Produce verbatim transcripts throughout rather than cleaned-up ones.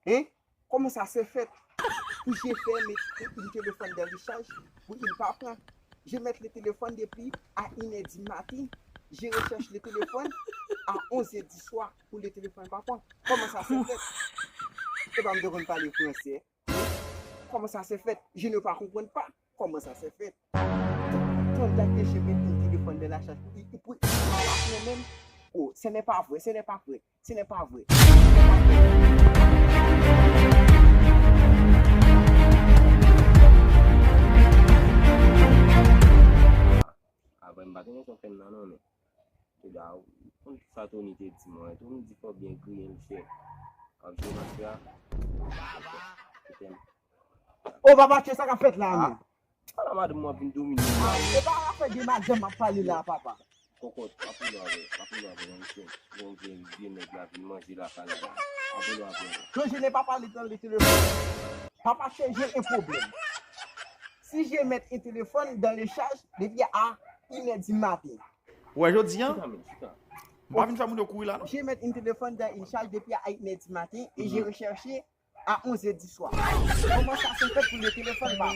Hein? Comment ça s'est fait? Pour j'ai fait mettre une téléphone dans le charge, pour il pas prend. Je mets le téléphone depuis à une heure du matin. Je recherche le téléphone à onze heures du soir pour le téléphone pas prend. Comment ça s'est fait? E pa m te konn pale fransè. Comment ça s'est fait? Je ne pas comprendre pas. Comment ça s'est fait? Pendant que je mets le téléphone dans la charge, il, il, il, il, il, il, oh, ce n'est pas vrai, ce n'est pas vrai. Ce n'est pas vrai. Apre m pa gen yon fè m nan non, men tout a, konn sa Tony te di mwen tou, m di fò byen griyen l chè. Ap jwe match la. Papa tchè. Ô papa tchè, sa k ap fèt la menm? Ala madanm w ap vin domine m la. E pa afè de madanm m ap pale la, papa. Kòkòt, pa pale avè, pa pale avè nan misyon. Bon, vye, vye nèg la vin manje lakay la. Pa pale avè. Non, je n'ai pas parlé dans le téléphone. Papa tchè, j'ai un problème. Si je mets un téléphone dans le charge depuis à une heure du matin. Ou wè jodi a? Chita, men, chita. M pa vin fè moun yo kouri la non. Je mets un téléphone dans une charge depuis à une heure du matin et je recherche à onze heures du soir. Comment ça se fait pour le téléphone pas prend?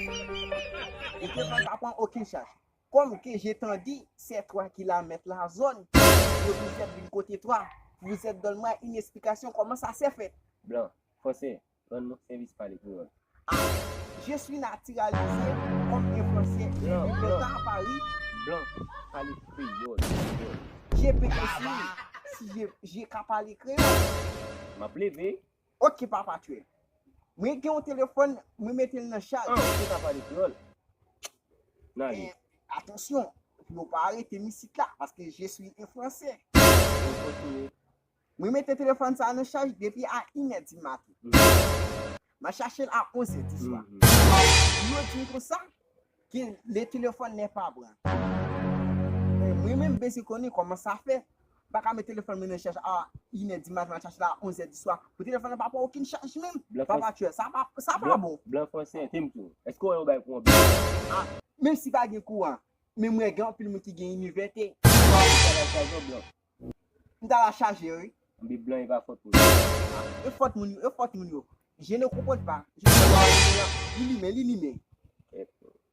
Le téléphone pas prend aucune charge. Comme que j'ai entendu, c'est toi qui la met la zone. Je vous ai venu côté toi. Vous êtes donne-moi une explication comment ça s'est fait. Blan, fransè, rann nou sèvis pale kreyòl. Ah, je suis naturalisé comme un Français. Blan, je vis longtemps à Paris. Blan, pale kreyòl, kreyòl. Je peux essayer si je, je ka pale kreyòl. M ap leve. Ok, papa tchè. Mwen gen yon telefòn, mwen mete l nan chaj. Ah, ou te ka pale kreyòl. N ale. Men, atansyon, pou yo pa arete m isit la, paske je suis un Français. Bon, kontinye. Mwen mete telefòn sa nan chaj depi a inè di maten. Mhm. M a chache l a onzè di swa. Mhm. Yo di m konsa, ke le téléphone n'est pas prêt. Men mwen menm bezwen konnen kòman sa fè. M pa ka met telefòn mwen nan chaj a inè di maten, m al chache l a onzè di swa. Pou telefòn nan pa pran okenn chaj menm. Papa tchè, sa pa, sa pa bon. Blan fransè, te m tou. Èske w wè yon bagay pou yon blan? Ah, menm si pa gen kouran, men m wè gen anpil moun ki gen inivète. Ou pa wè sa la chaje w blan? M ta la chaje, wi. Anben blan e pa fòt moun yo. E fòt moun yo, e fòt moun yo. Je ne comprends pas. Je ne comprends pas. Li limen, li limen.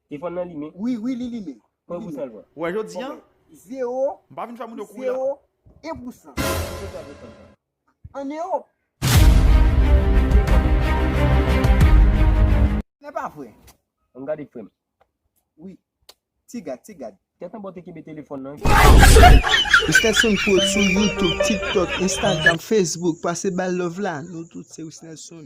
Telefòn nan limen? Wi, wi, li limen. Konbyen pousan l pran? Ou wè jodi a? Zewo. M pa vin fè moun yo kouri la. Zewo, en pousan. An Ewòp. Se pa vre. Ann gade frè m. Wi. Ti gad, ti gad. Tèt anba w te kenbe telefòn nan wi. Wisnelson Prod sou YouTube, TikTok, Instagram, Facebook. Pase ba l love la. Nou tout se Wisnelson.